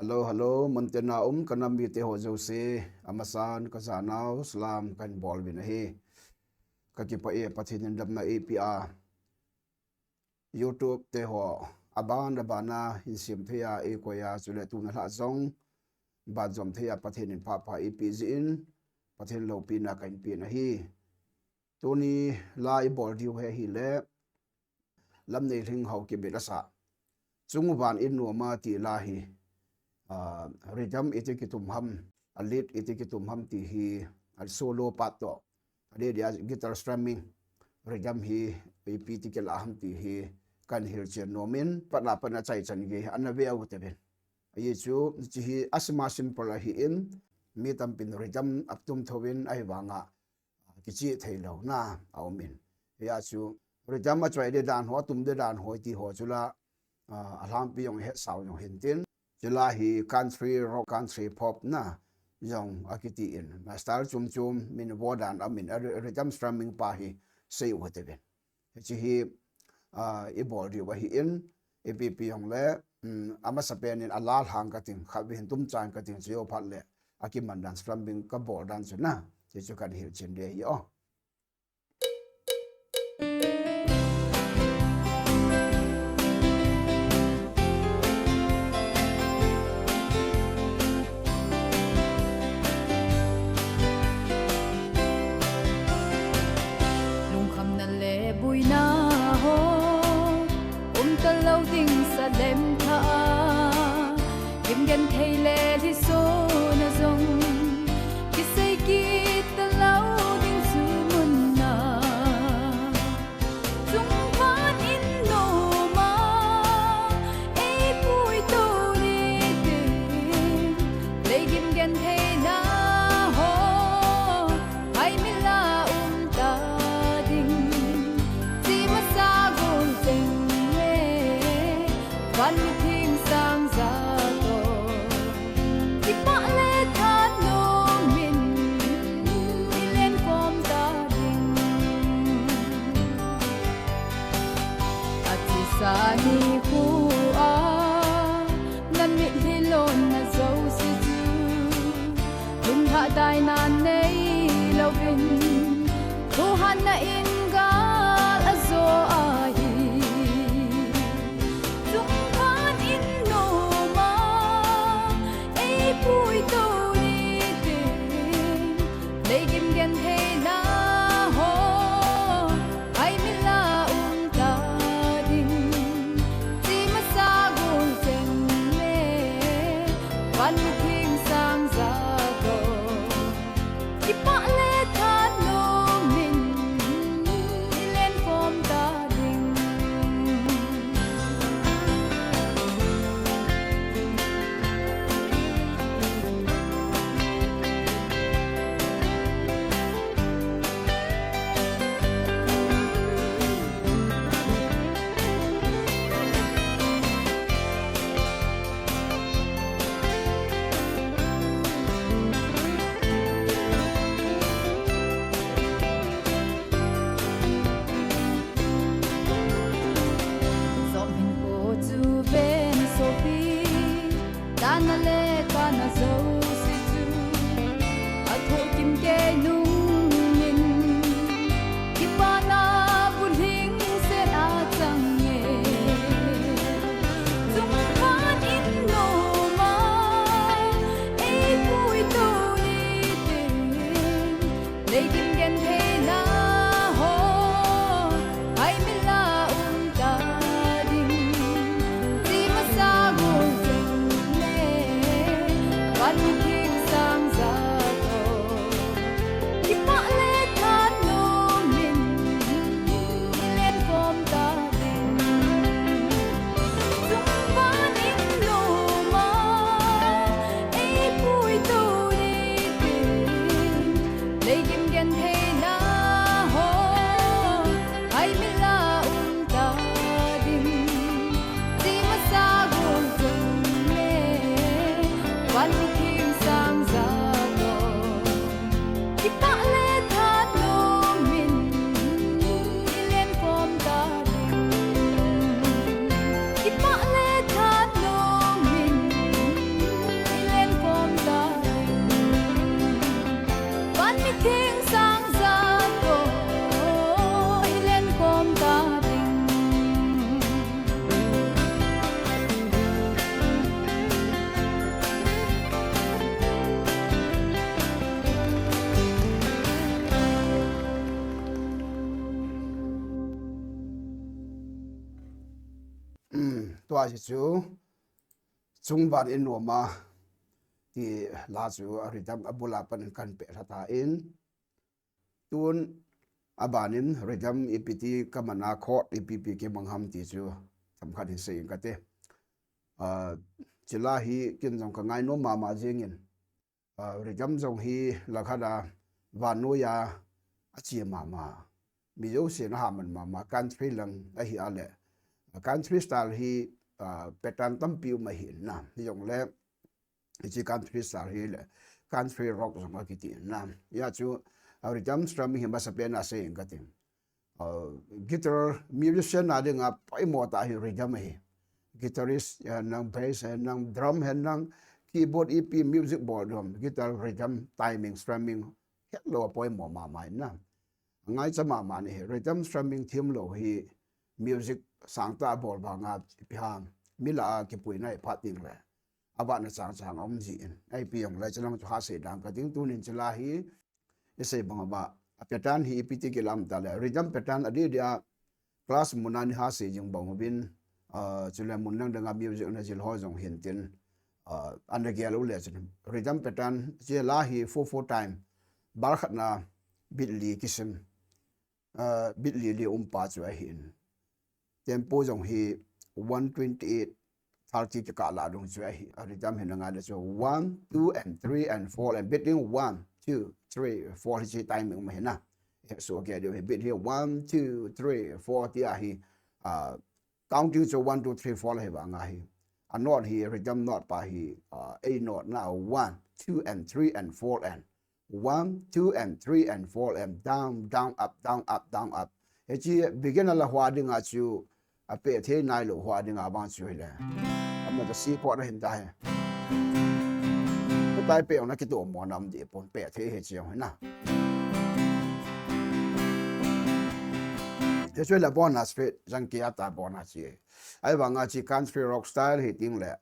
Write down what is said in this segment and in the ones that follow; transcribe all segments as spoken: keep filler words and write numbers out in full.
Hello, hello, muntina um ka nam mite ho jouse, amasan ka janau salam kahin bol uvin ahi. Ka kipah e, Pathen in damna eipeh a. YouTube te ho, aban aban a hin sem thei a, eikoi a, chule tuna lhah jong, ban jom thei a, Pathen in pha pha eipeh jeh in, Pathen loupina kahin pe ahi. Tuni la ibol diu hi ahile, Lamneilhing Haokip in asah Chung Uva Inn Nuam A ti la hi, ah, rhythm iti kitum ham, a lead iti kitum ham ti hi, a solo part toh, a lead a guitar strumming, rhythm hi ipi ti kila ham ti hi kahin hilchen nom in, pat la pat a chaichan gei ana ve u te uvin. Ajeh chu, hiche hi asima simple ahin, mi tampin rhythm atum thouvin ahivanga, kichih thei louna aum in. Hia chu, rhythm a choi ding dan ho, atum ding dan ho ti ho chu la, ah, alhangpi jong hetsau jong hintin. Chule hi country rock, country pop na jong akiti in. A style chom chom min vo dan aum in, a ry-, rhythm strumming pa hi sei u te uvin. Hiche hi, ah, ibol diu ahin, ipi pi jong le, um, amasapen in ala lhang kating, khatvei hin tumchan kating, chujou phat le, akiman dan strumming kabol dan chu na, hiche chu kahin hilchen ding ahi o. Lungkhamna le buina ho, um talou ding sa lem tha a, gimgenthei le lhisona jong, kisei kit talou ding chu mun a. Chung Uva Inn Nuam A, eipui to ding, lei gimgentheina ho, haimil a um ta ding, chi masa gol cheng le, van mitheng sang ja toh, kipah le thanom in, ilen khom ta ding. Achesa nikho a, na mitlhi lonna jouse chu, lungthah taina nei louvin, thohhatna in gal ajo ahi. Chung Uva Inn Nuam A, eipui to ding, lei gimgentheina ho, haimil a um ta ding, chi masa gol cheng le, van mitheng sang ja toh, kipah le thanom in, ilen khom ta ding. Jom hinkho chu ven sopi, tana le kana jouse chu, athoh kim kei nung in, kipana bulhing sen a chang e. Chung Uva Inn Nuam A, eipui to ding, lei gimgentheina ho, haimil a um ta ding, chi masa gol cheng le, van mitheng sang ja toh, kipah le thanom in, ilen khom ta ding. Chung Uva Inn Nuam A, eipui to ding, lei gimgentheina ho, haimil a um ta ding, chi masa gol cheng le, van mitheng sang ja toh, kipah le thanom in, ilen khom ta ding, kipah le thanom in, Tua si chu, Chungvan in nuam a, ti la chu a rhythm a bula pan kan pe lha ta in. Tun a ban in rhythm ipi ti ka man a, chord ipi pi ki mang ham ti chu themkhat hin sei in ka te. Ah, chila hi kin jong ka ngai nom mama jing in. Ah, rhythm jong hi lakhat a vannoi a a chia mama. Mi jouse na ha man mama, country lang ahi a le. Country style hi, ah, pattern tampi um ahi na. Hi jong le, hichi country style hi le, country rock jong a kiti na. Hia chu, ah, rhythm strumming hi masa pen a sei in ka ti. Ah, guitar musician a dinga poimo tah hi rhythm ahi. Guitarist, eh, nang bass, eh, nang drum, eh, nang keyboard, ipi music bol dom, guitar rhythm, timing, strumming, het lou a poimo mama in na. Ngaicha mama ni hi, rhythm strumming thim lou hi music sangtah bol vang a ipi ham, mi lah a kipuina i phat ding le. A vahna chang chang a um ji in. Ipi jong le, chulang chu ha sei dang ka ding, tunin chila hi, i sei bang a va. A pattern hi ipi ti kilam ta le. Rhythm pattern a di di a class mun a ni ha sei jing bang uvin, ah, chule mun dang dang a music na jil ho jong hin tin, ah, ana gel u le chun. Rhythm pattern, chila hi four four time. Bal khat na beat li kisim. Ah, beat li li um pa chu ahi in. Tempo jong hi one twenty-eight, thirty kikah lah dung chu ahi. A rhythm hi na ngai le chu one, two and three and four and beating one, two, three, four hi chi timing um ahi na. He so ke diu hi beat hi one, two, three, four ti ahi. Ah, counting chu one, two, three, four la hi vang ahi. A note hi, rhythm note pa hi, ah, A note na one, two and three and four and one, two and three and four and down, down, up, down, up, down, up. Hichi beginner la hua dinga chu a pe thei nai lou hua dinga vang chu hi le. Amna ta C chord na hin ta hi. Ka tai pe na kitu mo nam di pon pe thei hichi jong hi na. Hichu le bonus fit, jang kia ta bonus chi. Ahivang a chi country rock style hi ting le.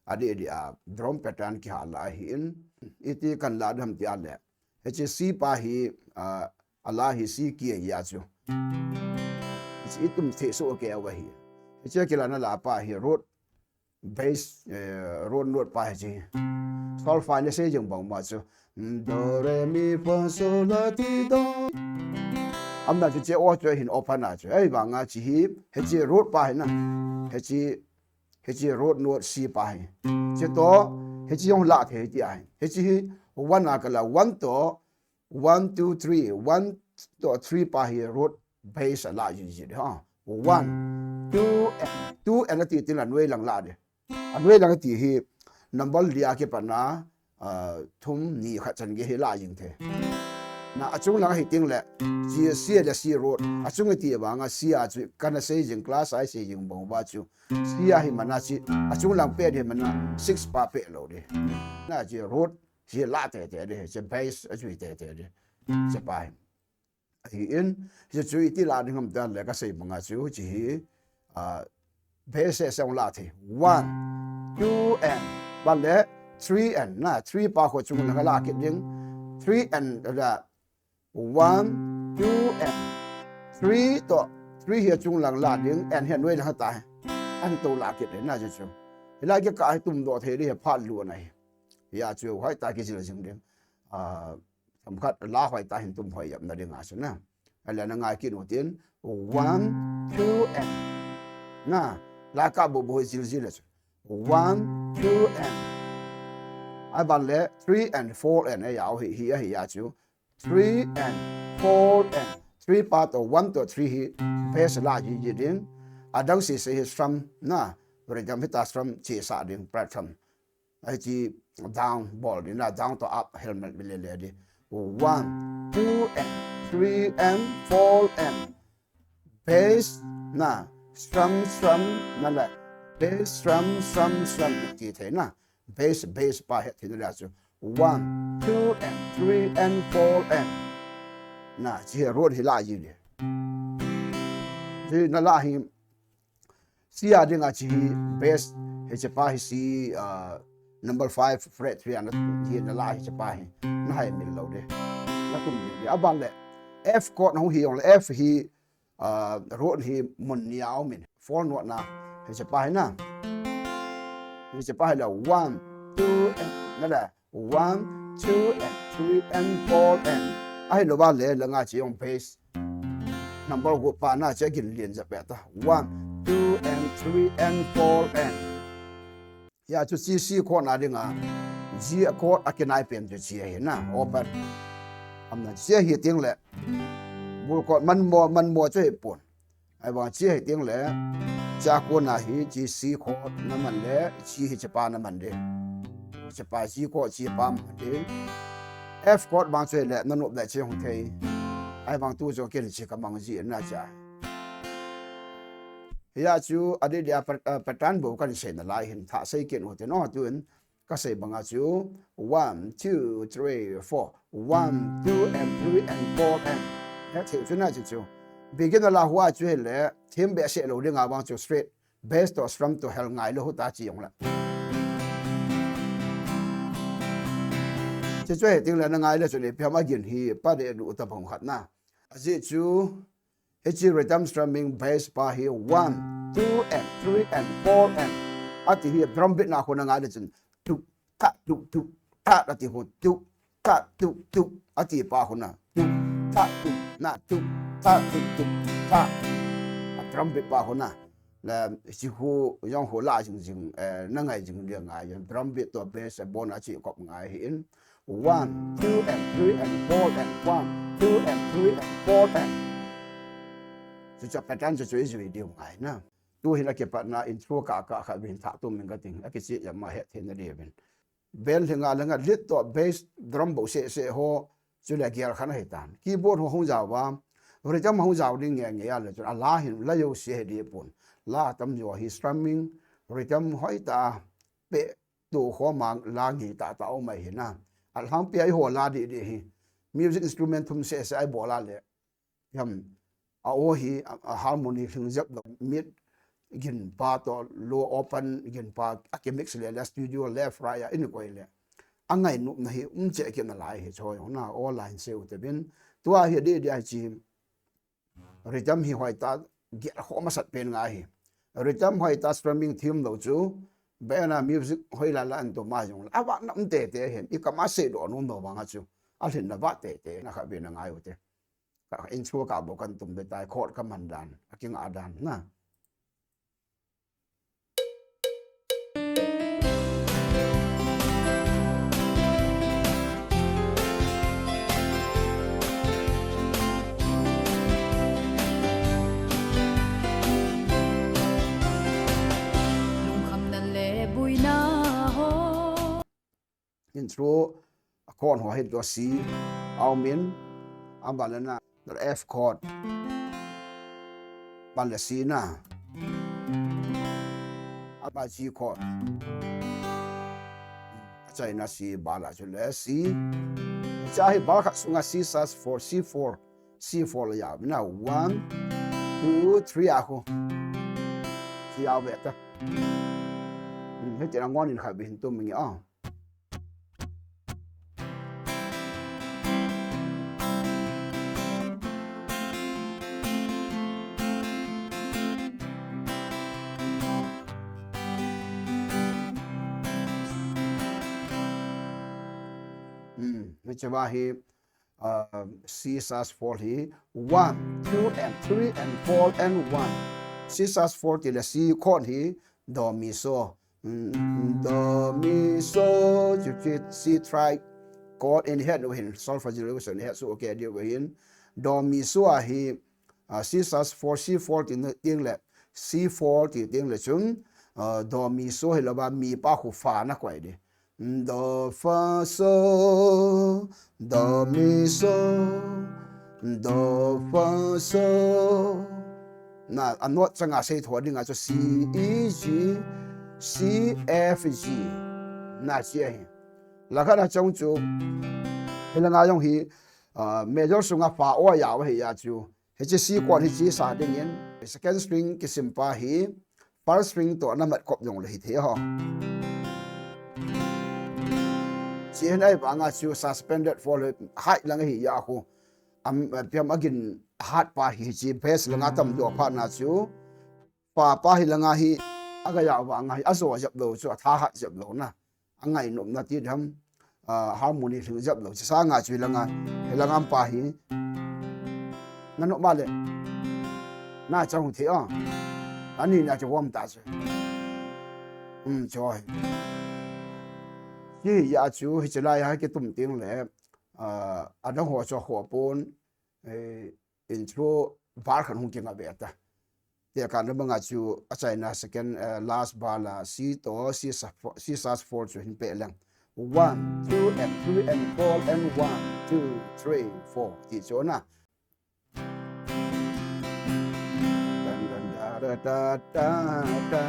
A di di a drum pattern kiha la hi in. Iti kan la dam ti a le. Hichi C pa hi, ah, a la hi C key ahi a chu. Hichi i tum thei so ke a va hi. Hichi kila na la pa hi root bass, eh, root note pa hichi. Solfa ni sei jing bang ma chu. Mm, do, re, mi, fa, so, la, ti, do. Amna chu che o chu hin open a chu. Ahivang a chi hi, hichi root pa hi na. Hichi, hichi root note C pa hi. Chi to, hichi jong la thei ti ahi. Hichi hi one a kala, one to, one, two, three. One to three pa hi root bass a la ji ji ha. One, two, and, two and a ti tin la noi lang la de. A noi lang ti hi number li a kipat na, ah, thum ni khat chan gei hi la jing thei. Na a chung lang hi ting le, G, C le C root. A chung ti vang a C a chu kana sei jing, class a i sei jing bang va chu. C a hi mana chi, a chung lang pe di mana six pa pe lou di. Na chi root, chi la te te di, chi bass a chu te te di. Chi pa hi. Hi in, hichu iti la ding ham ta le ka sei bang a chu chi hi, ah, bass se song la thei. One, two and, ba le, three and, na, three pa kho chung lang la kit ding. Three and, da, one, two and, three to, three hi chung lang la ding, and hi noi lang ta. An to la kit ding, na chu chu. Hi la ki ka hi tum do thei di hi phat lu na hi. Hia chu hoi ta ki jil jing ding. Ah, themkhat la hoi ta hin tum hoi yap na ding a chu na. Ahile na ngai kit u tin, one, two, and. Na, la ka bu bu jil jil le chu. One, two, and. Aban le, three and four and, eh, ya, hi, hi, hi, ya chu. Three and four and. Three pa to one to three hi, bass la ji ji ding. Adang si si hi strum, na, rhythm hi ta strum, chi sa ding, fret strum. Ai chi down bol ding na, down to up helmet mi le le di. One, two and three and four and bass na, strum, strum na le, bass, strum, strum, strum ti thei na. Bass, bass pa het thei na le chu. One, two and three and four and na, chi root hi la ji di. Chi na la hi C a ding a chi hi bass, hiche pa hi C, ah, number five fret three a na, hi na la hiche pa hi. Na hai mil lou de. Na tum de. Aban le F chord na hi jong le F hi, ah, root hi mun ni a um in. Four note na hiche pa hi na. Hiche pa hi le one, two, and, na le, one, two, and three, and four, and. Ahilou va le, langa chu jong bass. Number gu pa na chu agin lien jep ta. One, two, and three, and four, and. Hia chu C, C chord na dinga, G chord a kinai pen chu hiche ahi na, open. Amna hiche hi teng le, bul chord man mo, man mo chu hi pon. Ahivang hiche hi teng le, hiche a kona hi hiche C chord na man le, hiche hiche pa na man ding. Hiche pa G chord hiche pa man ding. F chord vang chu hi le, na nop le hiche hung thei. Ahivang tu chu ken hiche ka mang ji na cha. Hia chu, adeh dia pat-, ah, pattern bou kan sei nalai hin thah sei kit u te no, tun ka sei banga chu, one, two, three, four. One, two, and three, and four, and. Hia chu, chu na chu chu. Beginner la hua chu hi le, thim behseh lou dinga vang chu straight. Bass to strum to hel ngai lou hu ta chi jong la. Chu chu hi teng le na ngai le chu le, piam agin hi, pa de du ta bang khat na. Ajeh chu, hiche rhythm strumming bass pa hi one, two, and three, and four, and. Ati hi drum beat na khu na ngai le chun, tuk, ta, tuk, tuk, ta, ati khu, tuk, ta, tuk, tuk, ati pa khu na, tuk, ta, tuk, na, tuk, ta, tuk, tuk, ta. A drum beat pa khu na. Le, hiche khu, jong khu la jing jing, eh, na ngai jing dia ngai, drum beat to bass, eh, bon a chi kop ngai hi in. One, two, and three, and four, and one, two, and three, and four, and. Chu chu pattern chu chu i jui diu ngai na. Tu hin a kipatna intro ka, ka, ka vin thah tum min ka ting. A kichi ya ma het hin na di vin. Bell hinga langa lead to bass drum bou se se ho, chu le gear khan ahi tan. Keyboard ho hung jao va, rhythm hung jao ding nge nge a le chun, a la hin la jouse hi di pon. La tam jo hi strumming, rhythm hoi ta, pe tu ho mang la ngi ta ta o mai hi na. A lang pe ai ho la di di hi. Music instrument thum se se ai bol a le. Hiam, a o hi, a, a harmony hling jep lo, mid, gin pa to, low open, gin pa, a ki mix le le, studio left, right, a in koi le. A ngainopna hi, um che kit nalai hi, choi, na, o line se u te bin. Tua hi di di ai chi. Rhythm hi hoi ta, gear ho masat pen ngai hi. Rhythm hoi ta, strumming thim lo chu, bena music hoi la la an to ma jong la. A va nam te te hin, i ka ma se do nom do vang a chu. A lhin na va te te, na kha be na ngai u te. Ka, ka intro ka bou kan tum be tai, chord ka man dan, a kinga dan, na. Lungkhamna le buina ho. Intro, a chord ho hi to C, a um in, a ban le na, F chord, ban le C na, a ban G chord, a chaina C, ban la chu le C, cha hi ban khat sunga C sus four, C four, C four la ya, na, one, two, three a khu, C a ve ta. Hmm, hiti na ngon in kha be hin tum nge a. Hmm, hiche va hi, uh, C sus four hi, one, two, and three, and four, and one. C sus four ti le C chord hi, do, mi, so. Mm, do, mi, so, chu, chu, C tri chord in het u hin, solfa resolution het su, okay, di u hin. Do, mi, so a hi, ah, C sus four, C four ti na, teng le, C four ti teng le chun, ah, do, mi, so hi lou va, mi pa khu fa na koi di. Do, fa, so, do, mi, so, do, fa, so. Na, a note changa sei tho dinga chu C, E, G, C, F, G. Na, chi ahi. Lakha na chang chu, hilanga jong hi, ah, major sunga fa o ya wa hi ya chu. Hiche C chord hi chi sa dingin, second string kisim pa hi, first string to na mat kop jong le hi thei ho. Chi hin ai vanga chu suspended fourth hi, high lang hi ya khu. Am, eh, piam agin hat pa hi chi bass langa tam do pa na chu. Fa pa hi langa hi, Aga ya vang a hi, ajo jep lou chu, atha hat jep lou na. Angainom na ti dam, ah, harmony lhing jep lou. Chi sanga chu hilanga, hilanga pa hi. Na nom a le. Na chang thei a. Ani na chu vom ta chu. Um, choi. Hi ya chu, hiche lai a kitum teng le, ah, adang ho chu ho pon, eh, intro bar khat hung kinga ve ta. Tia kan banga chu a China second, eh, last bar la C to C sa-, C sharp four chu hin pe leng. One, two, and three, and four, and one, two, three, four. Ti chu na. Dan, dan, da, da, da, da, da.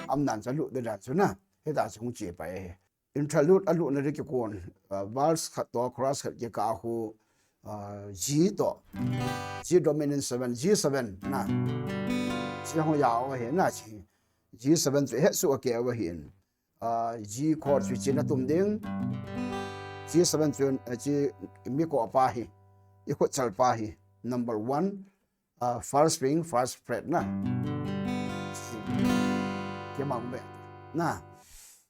Am nan cha lu de da chu na. Heta chu hung che pa e. Interlude alutna ding kikon, ah, verse khat to chorus khat kikah khu, ah, G to, G dominant seven, G seven na. Chi ho ya o he na chi. G seven chu he su a ke o hin. Ah, G chord chu chi na tum ding. G seven chu, eh, chi mi ko pa hi. I khut chal pa hi. Number one. Ah, first string, first fret na. Kimang be. Na.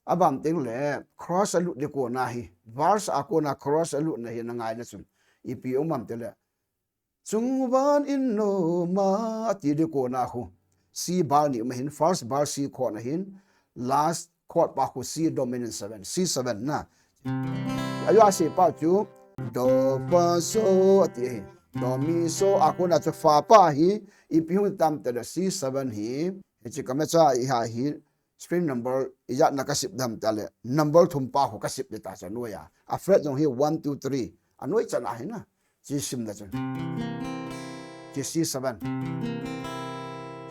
Abam teng le, chorus alut ding kona hi. Verse a kona chorus alutna hi na ngai na chun. Ipi um am te le. Chungvan in nom a ti ding kona khu. C bar ni ma hin first bar C chord na hin. Last chord pa khu C dominant seven, C seven na. Ayo a C pa chu do fa so ati hi. Do mi so a kona chu fa pa hi, ipi hung tam ta da C seven hi. Hichi ka me cha i ha hi string number i ya na ka sip dam ta le. Number thum pa khu ka sip de ta cha no ya. A fret jong hi one, two, three. A noi cha na hi na. Chi sim da chun. Chi C seven.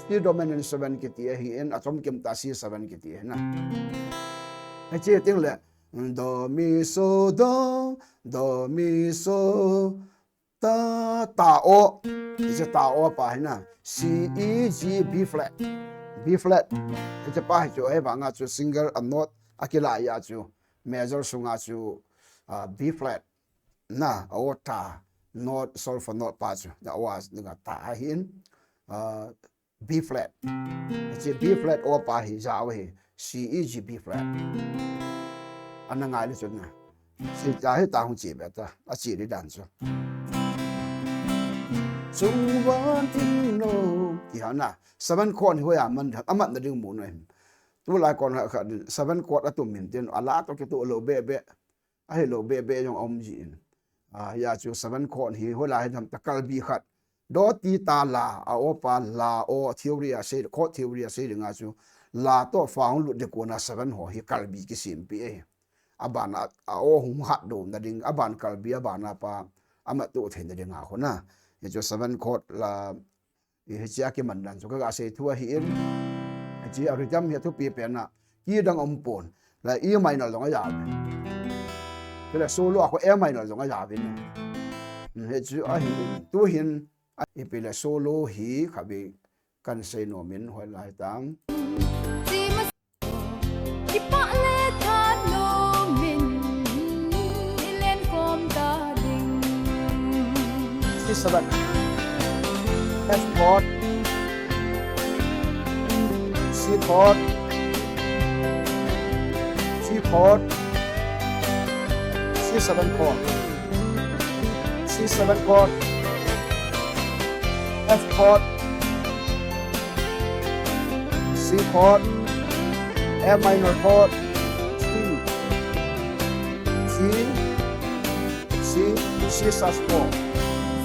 C dominant seven kiti ahi in, achom kim ta C seven kiti ahi na. Hichi teng le, do, mi, so, do, do, mi, so, ta, ta, o. Hichi ta, o pa hi na. C, E, G, B flat. B flat. Hichi pa hi chu, hi vanga chu single a note, a kila ya chu. Major sunga chu, ah, B flat. Na, a o ta, note, solfa note pa chu, na o a, na ta ahin, ah, B flat. Chi B flat o pa hi, ja o hi, C, E, G, B flat. Ana ngai le chu na. Chi ta hi ta hung chi be ta, a chi ri dan chu. Chungvan in nom, ti ha na. Seven chord hi hoiya man, amat na ding mu na hin. Tulai kon ha kha, seven chord atum min tin, ala to kitu lo be be. Ahilou be be jong a um ji in. Ah, ya chu seven chord hi, hoiya hi dam ta kalbi khat. Do ti ta la, a o pa la, o theory a sei, chord theory a sei dinga chu. La to fa hung lut ding kona seven ho hi kalbi kisim pi e. Aban a, a o hung hat do na ding, aban kalbi, aban a pa, ama to thei na ding a khu na. Ya chu seven chord la, I hichia kiman dan chu ka ga sei thu ahi in. Hichia rhythm hi thupi pen a. Key dang um pon. La E minor jong a ja ve. Chule solo a khu A minor jong a ja ve. Hmm, hichu ahi in. Tu hin, ipi le solo hi khatvei kan sei nom in hoilai tang. Kipah le thanom in, i lenkhom ta ding. C seven. F chord. C chord. G chord. C seven chord. C seven chord. F chord. C chord, A minor chord, C, C, C, C sharp four.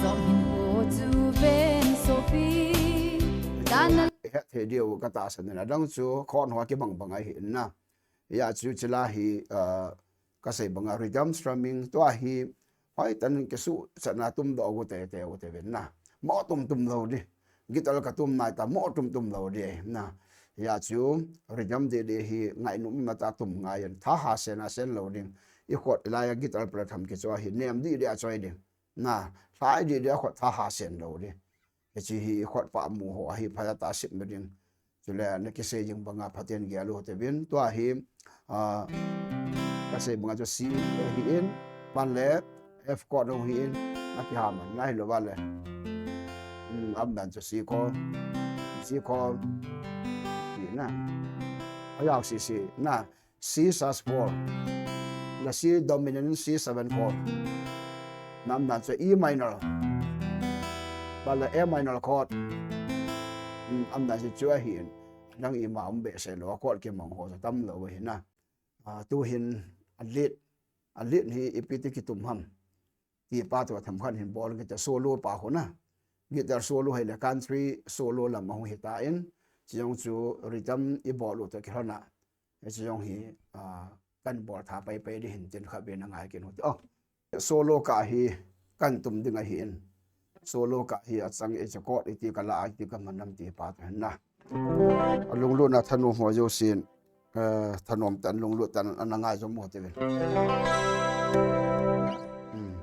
Zong hin ko chu ven Sophie. Dan na. Het thei diu ka tahsan na dang chu chord ho kibang bang ahi na. Ya chu chila hi, ah, ka sei banga rhythm strumming tua hi hoitah in kisuhchatna tum doh u te te u te ven na. Mo tum tum lou di. Guitar ka tum nai ta mo tum tum lou di na. Ya chu rhythm di di hi ngainom na ta tum ngai in tha ha sen a sen lou ding. I chord lai a guitar player tham kicho hi nem di di a choi ding. Na, lai di di a chord tha ha sen lou di. Hichi hi i chord pa mu ho ahi pha ta sip me ding. Chule na kisei jing banga phaten gel u te vin. Tua hi, ah, ka sei banga chu C ahi in, pan le F chord hung hi in, na kiha man, na hi lou va le. Hmm, am dan chu C chord, C chord. Hi Na. Ajao sisi na. C sus four. Na C dominant C seven chord. Na umdan chu E minor. Bala A minor chord. Hmm, umdan chu chu ahin. Nang ima um behseh lou, chord kimang ho chu tam lou ahi na. Ah, tuhin a lead, a lead hi ipi ti kitum ham. Ti pa tu themkhat hin bol guitar solo pa ho na. Guitar solo hile country solo lam a hung hitan. Chujong chu rhythm ibol u toh kilhon a. Chujong hi, ah, kan bol tha pai pai ding hin tin khat vei na ngai kit u hite. Oh. Solo kah hi kan tum ding ahin. Solo kah hi achang e chakot iti kala iti kaman nam ti pa tu hin na. Alunglut na thanom ho jousen, eh, thanom tah in lunglut tah in ana ngai jom u hite uvin. Hmm.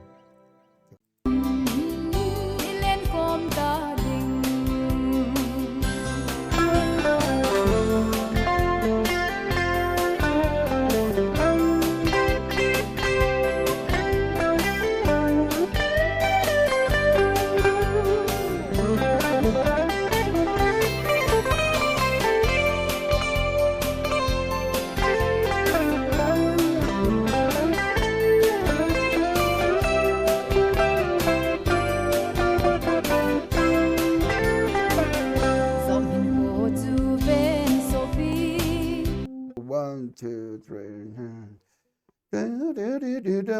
One, two, three.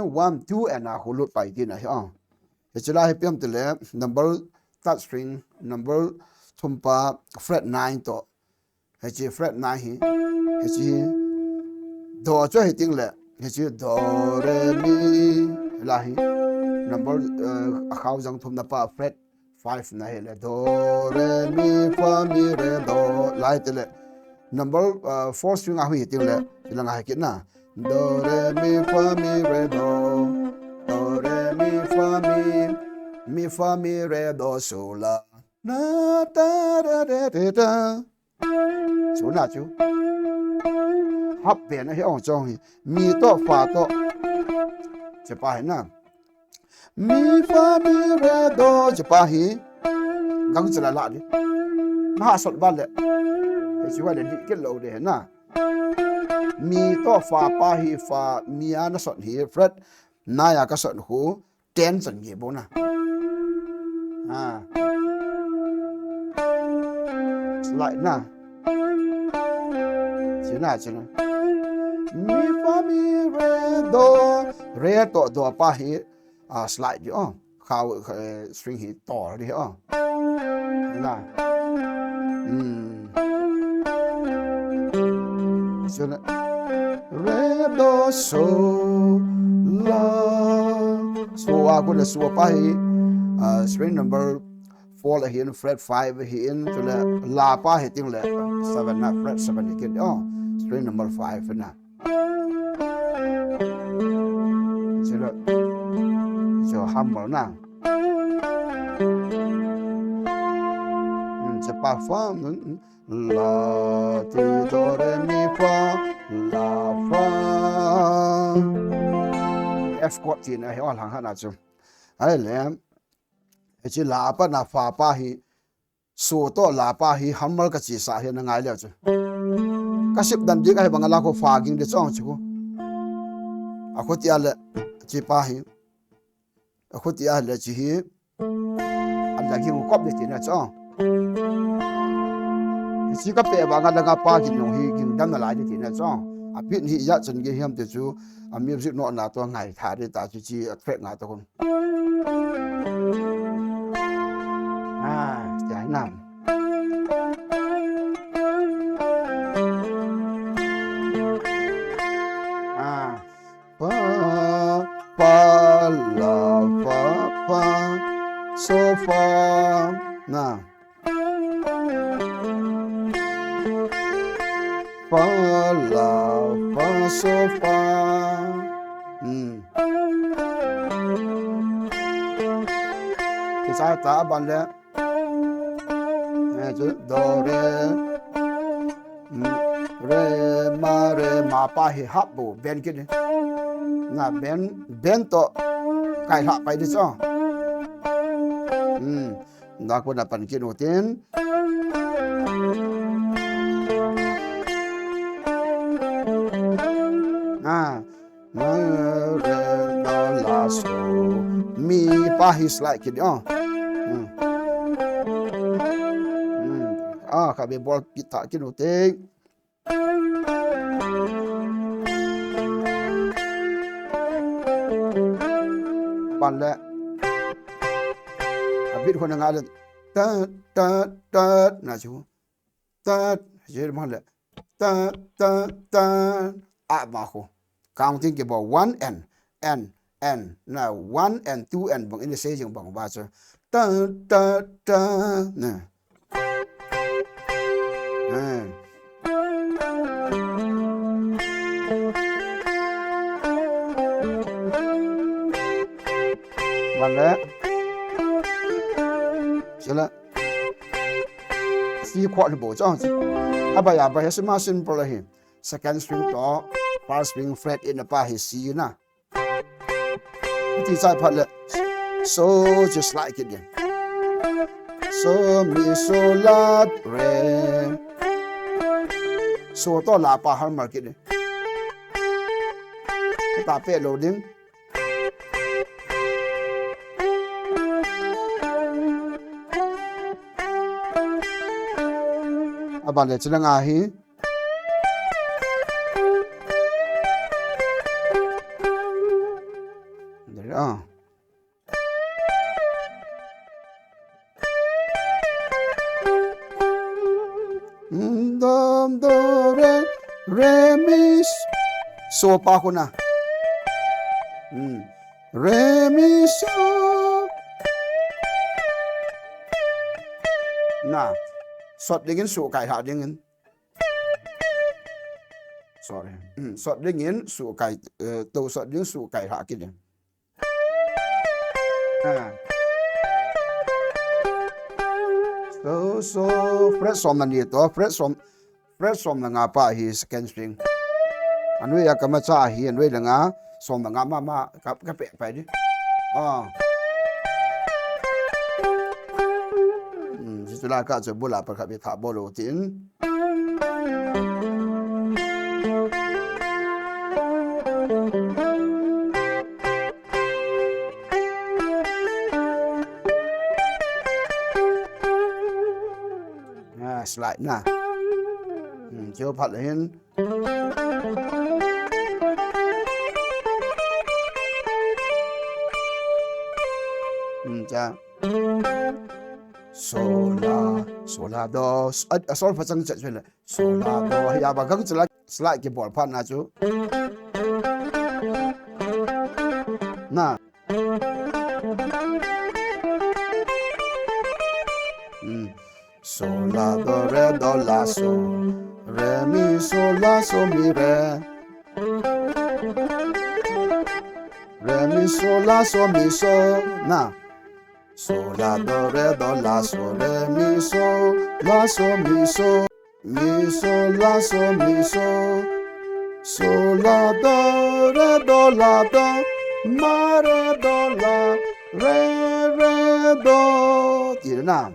One, two, and a khu lut pai tina hi, ah. Hiche la hi ipi ham itile, number, third string, number thum pa, fret nine toh. Hiche fret nine hi, hiche hi, do chu hi teng le, hiche do, re, mi, la hi, number, eh, akhao jang thumna pa, fret five na hile, do, re, mi, fa, mi, re, do, la hi tile, number, uh, four string a hui hi teng le, ila nga hi kit na. Do, re, mi, fa, mi, re, do. Do, re, mi, fa, mi, mi, fa, mi, re, do, so, la. Na, ta, ra, re, re, ta. Chu na chu. Hap pen ahi ong chong hi. Mi toh, fa toh. Chepa hi na. Mi, fa, mi, re, do, chepa hi. Gang chila la di. Na ha sot ba le. He chu ba le di kit lou de na. Mi toh fa pa hi fa mi a na sot hi fret nine a ka sot khu ten chan ge bo na. Ah. Slide na. China, china. Mi, fa, mi, re, do. Re toh do pa hi, ah, slide di, oh. Khao, eh, string hi tol di, oh. Na. Hmm. China. Re, do, so, la. So, a khu le so pa hi, ah, string number four la hi in, fret five hi in, chule la pa hi teng le seven na, fret seven hi kit, oh, string number five na. Chule, so hammer na. Hmm, chepa fa, hmm, hmm. La, ti, do, re, mi, fa, la, fa. F chord tina hi, oh, lang hana chu. Ahile, hiche la pa na fa pa hi, so toh la pa hi, hammer ka chesa hi na ngai leu chu. Ka sip dan ding ahi bang a la khu fa ging di chong chu khu. A khu tia le, chepa hi. A khu tia le chi hi. An la ging kop di tina chu. Chi ka pe bang a la nga pa ging nung hi, ging dan na lai di tina chu. A beat hi ya chun ge hiam te chu. A music note na toh ngai tha di ta chu chi a track nga toh khun. Ah, tia hi na. Ah. Fa, fa, la, fa, fa, so, fa. Na. Fa, la, fa, so, fa. Hmm. Kicha ta ban le. Eh, chu do, re. Hmm. Re, ma, re, ma pa hi hap bu, ben kit ni. Na ben, ben toh. Kai hla pai di chu. Hmm. Na ko na pan kit u tin. Ah. Re, do, la, so, mi pa hi slide kit, oh. Hmm. Hmm. Ah, khatvei bol kit ta kit u te. Ban le. A beat ho na nga le. Ta, ta, ta, na chu. Ta, je ma le. Ta, ta, ta. A ma ho. Counting kibol one and, and, and. Na one and two and bang in the same bang ba chu. Ta, ta, ta. Na. Eh. Ban le. Sila. C chord bol chu. Aba ya ba ya sima simple hi. Second string to first string fret in a pa hi C na. Ti chai phat le. So, just like it again. So, mi, so, la, re. So, to la pa har mar kit le. Ta pe lo ding. Aban le chilang ahi. Dere, ah. Mm, do, do, re, re, mi, s-, so pa khu na. Mm. Re, mi, so. Na. Sot dingin, so kai ha dingin. Sorry. Hmm, sot dingin, su kai, eh, to sot ding su kai ha kit ding. Ah. So, so, fret som na ni to, fret som, fret som na nga pa hi second string. Anui a kama cha hi, anui la nga, som na nga ma ma, ka, ka pe pai di. Ah. Hmm, si tu la ka chu bula pa ka pe tha bolo tin. Ah, slide na. Hmm, chu phat le hin. Hmm, cha. So, la, so, la, do. A, a, sol pha chang chet chule. So, la, do. Hi, a, ba, gang, chala, slide kibol phat na chu. Na. Hmm. So, la, do, re, do, la, so. Re, mi, so, la, so, mi, re. Re, mi, so, la, so, mi, so. Na. So, la, do, re, do, la, so, re, mi, so, la, so, mi, so. Mi, so, la, so, mi, so. So, la, do, re, do, la, do. Ma, re, do, la, re, re, do. Ti na.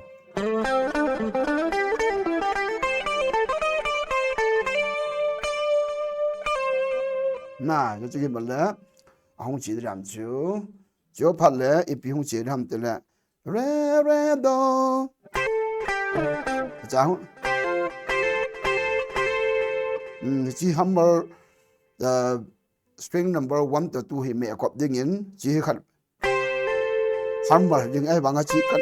Na, chu chu ki bal le. Ahung chi ram chu. Chu phat le, ipi hung chi ram ti le. Re, re, do. Cha hung. Hmm, chi hammer, uh, string number one to two hi me kop dingin, chi hi khat hammer ding ai banga chi kan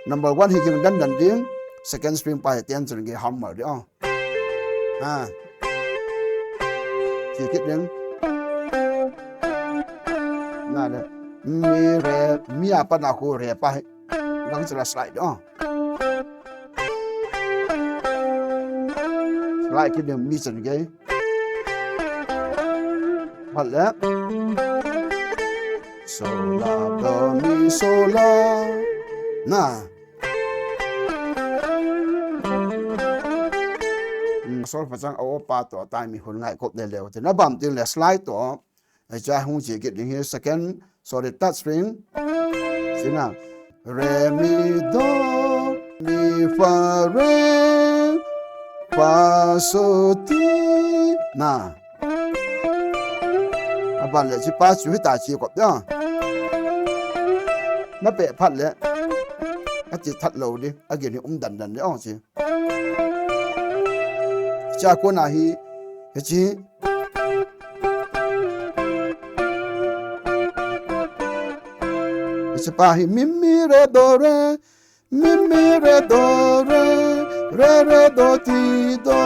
number one hi ding dan dan ding, second string pa hi ten chen ge hammer ding, oh. Ha. Chi kit ding. Na le. Mi re, mi a pa na khu re pa hi. Gang chala slide, oh. Slide kit ding mi chen ge. Phat le. So, la, do, mi, so, la. Na. Hmm, sol pha chang a o pa to time mi hun ngai kop le leu. Te na bam tin le slide to. Ai cha hung chi kit ding hi second, sorry, third string. Sina. Re, mi, do, mi, fa, re, fa, so, ti. Na. Aban le chi pa chu hita chi kop ya. Na pe phat le. A chi that lo di. A gin hi um dan dan di ong chi. Cha ko na hi. He chi. He chi pa hi mi mi re do re. Mi, mi, re, do, re, re, re, do, ti, do.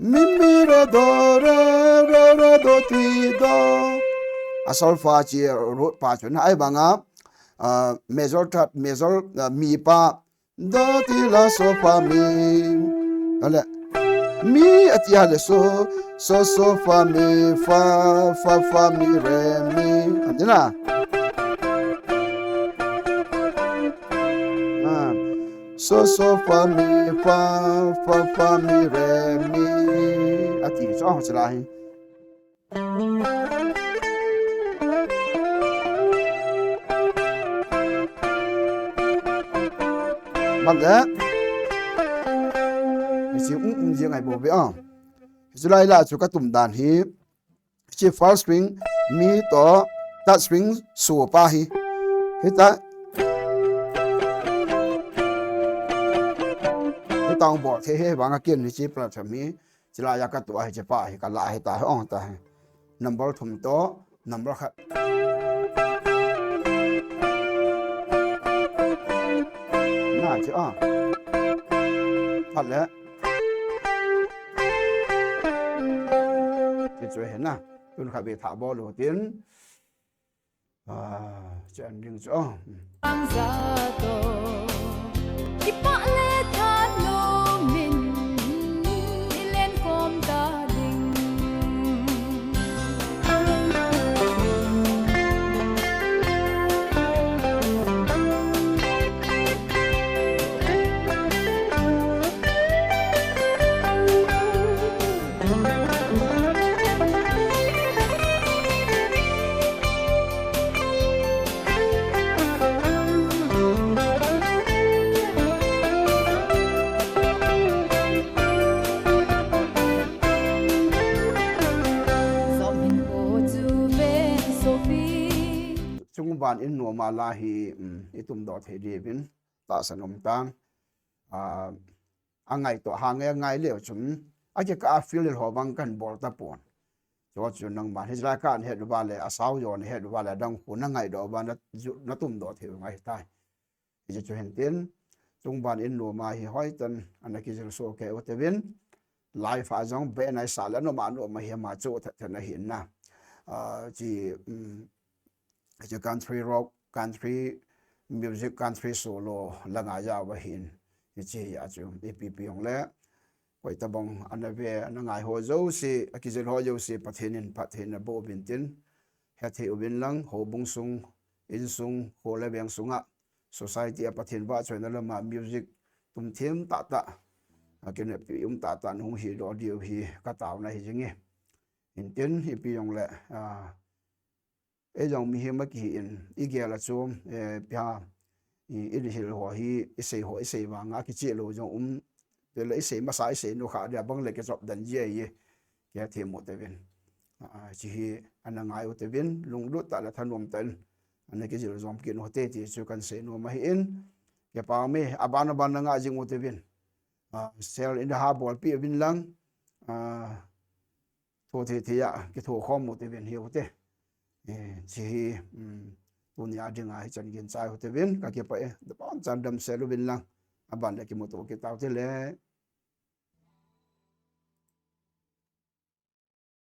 Mi, mi, re, do, re, re, re, do, ti, do. A solfa chi root pa chu na ai banga, ah, major third, major, ah, mi pa, do, ti, la, so, fa, mi. Ale. Mi ati a le so, so, so, fa, mi, fa, fa, fa, mi, re, mi. Ati na. Ah. So, so, fa, mi, fa, fa, fa, mi, re, mi. Ati, so, ah, sila hi. Bang le. Isi um um jeng ai bo be a. Isi lai la chu ka tum dan hi. Chi first string mi to third string so pa hi. Hita. Hita ong bol the he bang a kin ni chi pra cha mi. Chi la ya ka tu a hi chi pa hi ka la hi ta ong ta hi. Number thum to number khat. Na chi a. Phat le. Chi chu he na. Tun kha be tha bol u tin. Ah, chu an ding chu. Ang za to. Kipah le thannom in. I len kom ta ding. Chungban in nuam a la hi, um, i tum doh thei diuvin tahsan um tan. Ah, a ngai to, ha nge ngai leu chun, a kikah a fill ho bang kan bol ta pon. Chu chu nangman hi la kan het uva le, a sao jo na het uva le, dang khu na ngai doh uva na ju, na tum doh thei u ngai tai. Hi chu hin tin, chungban in nuam a hi hoi tan, ana kijil so ke u te vin. Live a jong be nai sa le no ma no ma hi ma chu that that na hin na. Ah, chi, um, Hiche country rock, country music, country solo langa jao ahin. Hiche a chu ipi pi hong le. Koi tabang ana ve, ana ngai ho jouse, a kijil ho jouse, Pathen in phattheina boh uvin tin. Hetthei uvin lang, houbung sung, insung, kho le veng sunga. Society a Pathen vahchoina lama music tum them tah tah. A kineppi um tah tah na hung hi doh diu hi ka taona hi jing e. Hintin ipi hong le, ah, Ei jong mihem a kihi in, i gel a chu, eh, pia, i, i hil ho hi, i sei ho, i sei vang a kicheh lou jong um, pia le i sei masa, i sei nu kha dia bang le kichop dan ji ahi, kia thei mo te vin. Ah, chi hi, ana ngai u te vin, lunglut tah le thanom tah in, ana kijil jom kit u te ti chu kan sei nom ahi in, kia pa mi, aban aban na nga jing u te vin. Ah, sel in ha bol pi vin lang, ah, Tho thei thei a, kitho khom u te vin hi u te. Eh, chi hi, um, tuni a dinga hichan gin chai u te vin, ka kipah e, da pam chan damsel uvin lang. Aban le kimuto kit tau te le.